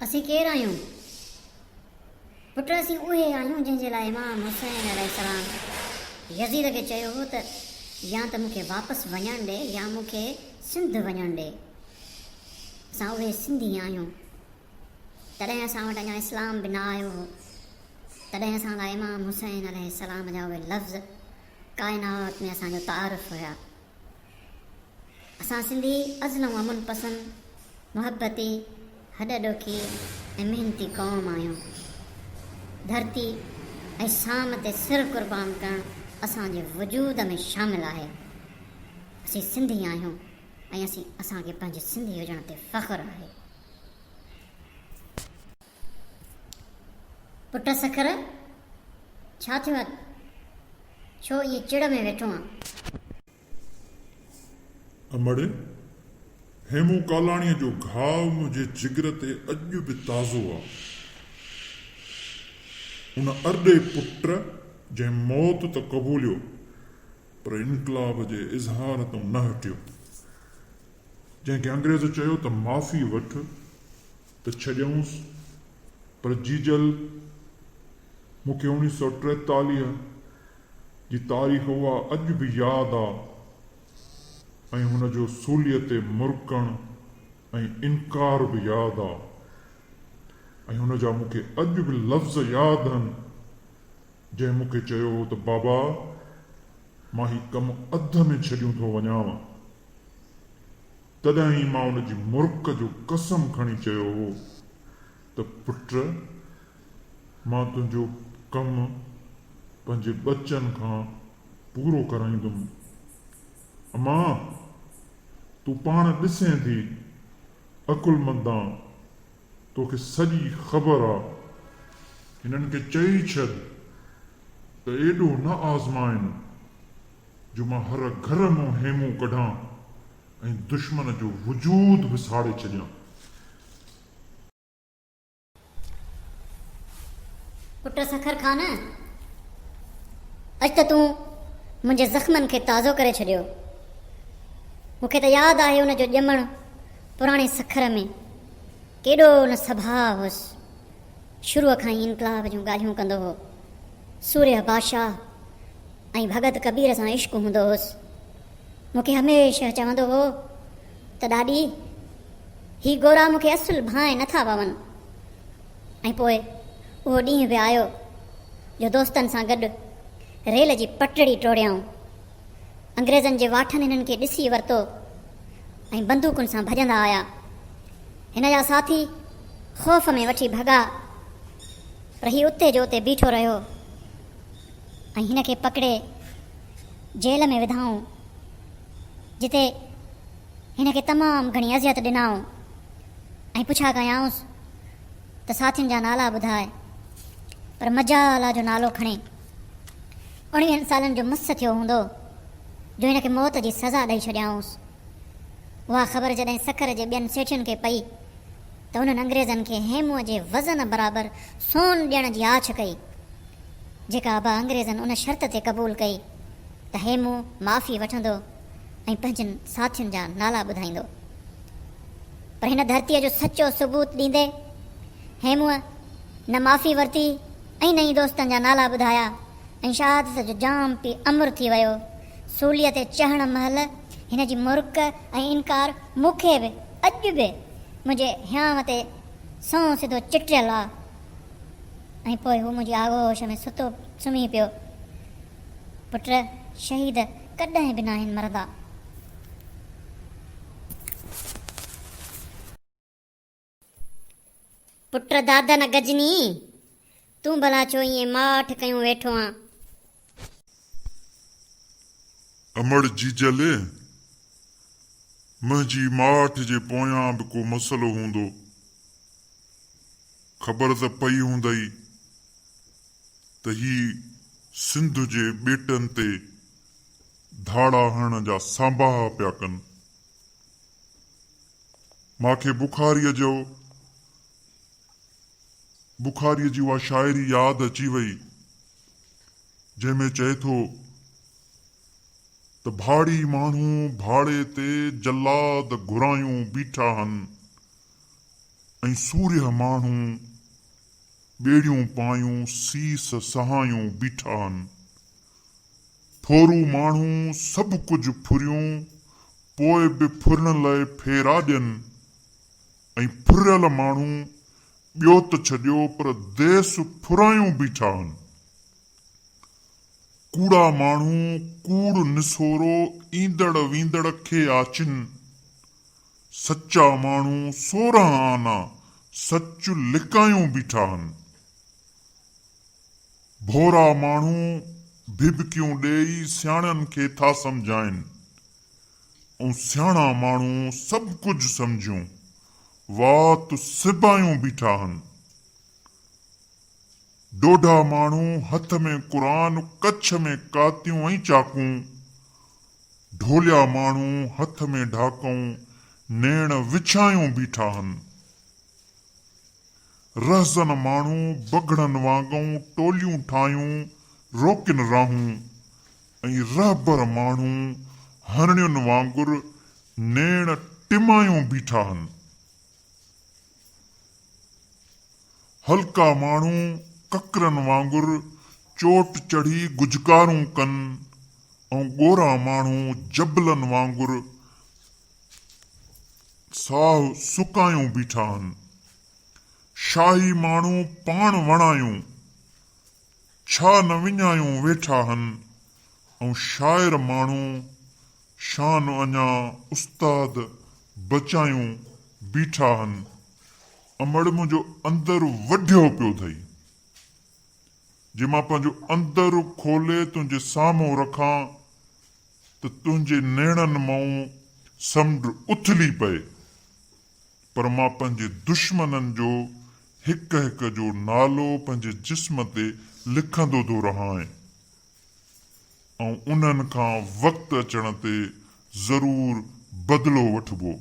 اسين ڪير آهيون؟ پٽ اسين اهي آهيون جنهن جي لاء امام حسين عليه السلام يزيد کي چيو هو ته يا ته مون کي واپس وڃڻ ڏي يا مون کي سنڌ وڃڻ ڏي. اسان اهي سنڌي آهيون. تڏهن اسان وٽ اڃا اسلام به نه آيو هو. تڏهن اسان لاء امام حسين عليه السلام جا اهي لفظ ڪائنات ۾ اسان جو تعارف هيا. اسان سنڌي ازلئون امن پسند، محبتي، هڏ ڏوکي ۽ محنتي قوم آهيون. ڌرتي ۽ سام تي سر قربان ڪرڻ اسان جي وجود ۾ شامل آهي. اسين سنڌي آهيون ۽ اسين اسان کي پنهنجي سنڌي هجڻ تي فخر آهي. پٽ سکر، ڇا ٿيو آ؟ ڇو ائين چڙ ۾ ويٺو آن؟ امڙ، هيمون ڪالاڻيء جو گهاء منهنجي جگر تي اڄ به تازو آ. ان ارڏي پٽ جنهن موت ته قبوليو پر انقلاب جي اظهار تان نه هٽيو. جنهن کي انگريز چيو ته معافي وٺ ته ڇڏيائونس پر جيجل مون کي اوڻيهه سئو ٽيتاليهه جي تاريخ اها اڄ به ياد آ ۽ هن جو سوليء تي مرڪڻ ۽ انڪار به ياد آ ۽ هن جا مون کي اڄ به لفظ ياد هن جنهن مون کي چيو هو ته بابا مان هي ڪم اڌ ۾ ڇڏيون ٿو وڃانء. تڏهن ئي مان ان جي مرڪ جو قسم کڻي چيو هو ته پٽ مان تنهنجو ڪم پنهنجي ٻچن کان پورو ڪرائيندم. امان! تون پاڻ ڏسين ٿي، عقلمند آن، توکي سڄي خبر آ. هنن کي چئي ڇڏ ته ايڏو نه آزمائن. جو مان هر گهر مان هيمون ڪڍان ۽ دشمن جو وجود به ساڙي ڇڏيان. پٽ سکر خان، اڄ ته تون منهنجي زخمن کي تازو ڪري ڇڏيو. مون کي ته ياد آهي ان جو ڄمڻ پراڻي سکر ۾. ڪيڏو نه سڀاء هوس. شروع کان ئي انقلاب جون ڳالهيون ڪندو هو. سورهيه بادشاهه ۽ ڀڳت ڪبير سان عشق هوندو هوس. مون کي هميشه چوندو هو ته ڏاڏي هي گورا مون کي اصل ڀانء نه ٿا پون. ۽ پوء اهو ڏينهن به آيو جو دوستن سان گڏ ريل جي پٽڙي ٽوڙيائون. انگريزن جي واٺن هنن کي ڏسي ورتو ۽ بندوقن سان ڀڄندا آيا. هن جا ساٿي خوف ۾ وٺي ڀڳا پر هي اتي جو اتي بيٺو رهيو. ۽ هن کي پڪڙي جيل ۾ وڌائون، جتي هن کي تمام گهڻي اذيت ڏنائون ۽ پڇا ڪيائونس ته ساٿين جا نالا ٻڌاء، پر مجال آ جو نالو کڻي. اڻويهن سالن جو مس ٿيو هوندو جو هن کي موت جي سزا ڏئي ڇڏيائونس. اها خبر جڏهن سکر جي ٻين سيٺين کي پئي ته انهن انگريزن کي هيمونء جي وزن برابر سون ڏيڻ جي آڇ ڪئي. جيڪا ابا انگريزن ان شرط تي قبول ڪئي ته هيمون معافي وٺندو ۽ پنهنجن ساٿين جا نالا ٻڌائيندو. پر هن ڌرتيء جو سچو ثبوت ڏيندي هيمونء نه معافي ورتي ۽ نه ئي دوستن جا نالا ٻڌايا ۽ شهادت جو جام پي امر ٿي ويو. سوليء تي چڙهڻ مهل هن جي مرڪ ۽ انڪار مون کي به اڄ به منهنجي هيانء تي سنئون سڌو چٽيل آ. ۽ پوء هو منهنجي آغوش ۾ ستو سمهي پيو. پٽ، شهيد ڪڏهن به ناهن مرندا. پٽ دادن گجني، تون ڀلا ڇو ائين ماٺ ڪيون ويٺو آن؟ امڙ جيجل، منهنجي ماٺ جي پويان به ڪو مسئلو هوندو. خبر ته پئي هوندئي ته هي سنڌ جي ٻيٽن تي ڌاڙا هڻڻ جا سانباها پيا ڪن. مان کي بخاريء جو بخاريء جي اها شاعري ياد اچي وئي جنهن ۾ چئي ٿو ته ڀاڙي ماڻهو ڀاڙي تي جلاد گهرايون بيٺا هن. ۽ سورهيه ماڻهو ٻيڙيون پايون سيس سهايون بيٺا آهن. ڦورو ماڻهو سڀ ڪجهه ڦريون پوء به ڦرڻ لئه ڦيرا ڏين ۽ ڦريل ماڻهو ٻيو ته ڇڏيو پر ديس ڦرايون بيٺا آهن. ڪوڙا ماڻهو ڪوڙ نسورو ايندڙ ويندڙ کي آچن. سچا ماڻهو 16 آنا سچ لڪايون بيٺا هن. ڀورا ماڻهو ڀڀڪيون ڏيئي سياڻن کي ٿا سمجهائين ۽ سياڻا ماڻهو سڀ ڪجهه سمجهيون وات سبايون بيٺا هن. ڊوڍا ماڻهو هٿ ۾ قرآن ڪڇ ۾ ڪاتيون ۽ چاقون، ڍوليا ماڻهو هٿ ۾ ڍاڪئون نيڻ وڇايون بيٺا هن. رهزن ماڻهو بگهڙن وانگئون ٽوليون ٺاهيون روڪين راهون ۽ رهبر ماڻهو هرڻين وانگر نيڻ ٽمايون بيٺا هن. هلڪا ماڻهو ڪڪرن وانگر چوٽ چڙهي گجڪارون ڪن ۽ ڳورا ماڻهو جبلن وانگر ساهه سڪايون بيٺا آهن. شاهي ماڻهو پاڻ وڻايون، ڇا نه وڃايون ويٺا هن ۽ شاعر ماڻهو شان اڃا استاد بچايون بيٺا هن. امڙ منهنجو اندر وڍيو پيو اٿئي. جي مان پنهنجو اندر کولي تنهنجي سامهون رکان ته تنهنجي نيڻن مئون سمنڊ اٿلي پئي. پر مان پنهنجي دشمنن جو هڪ هڪ جو نالو پنهنجي جسم تي لکندو ٿو رهانء ۽ انهن کان وقت اچڻ تي ضرور بدلو وٺبو.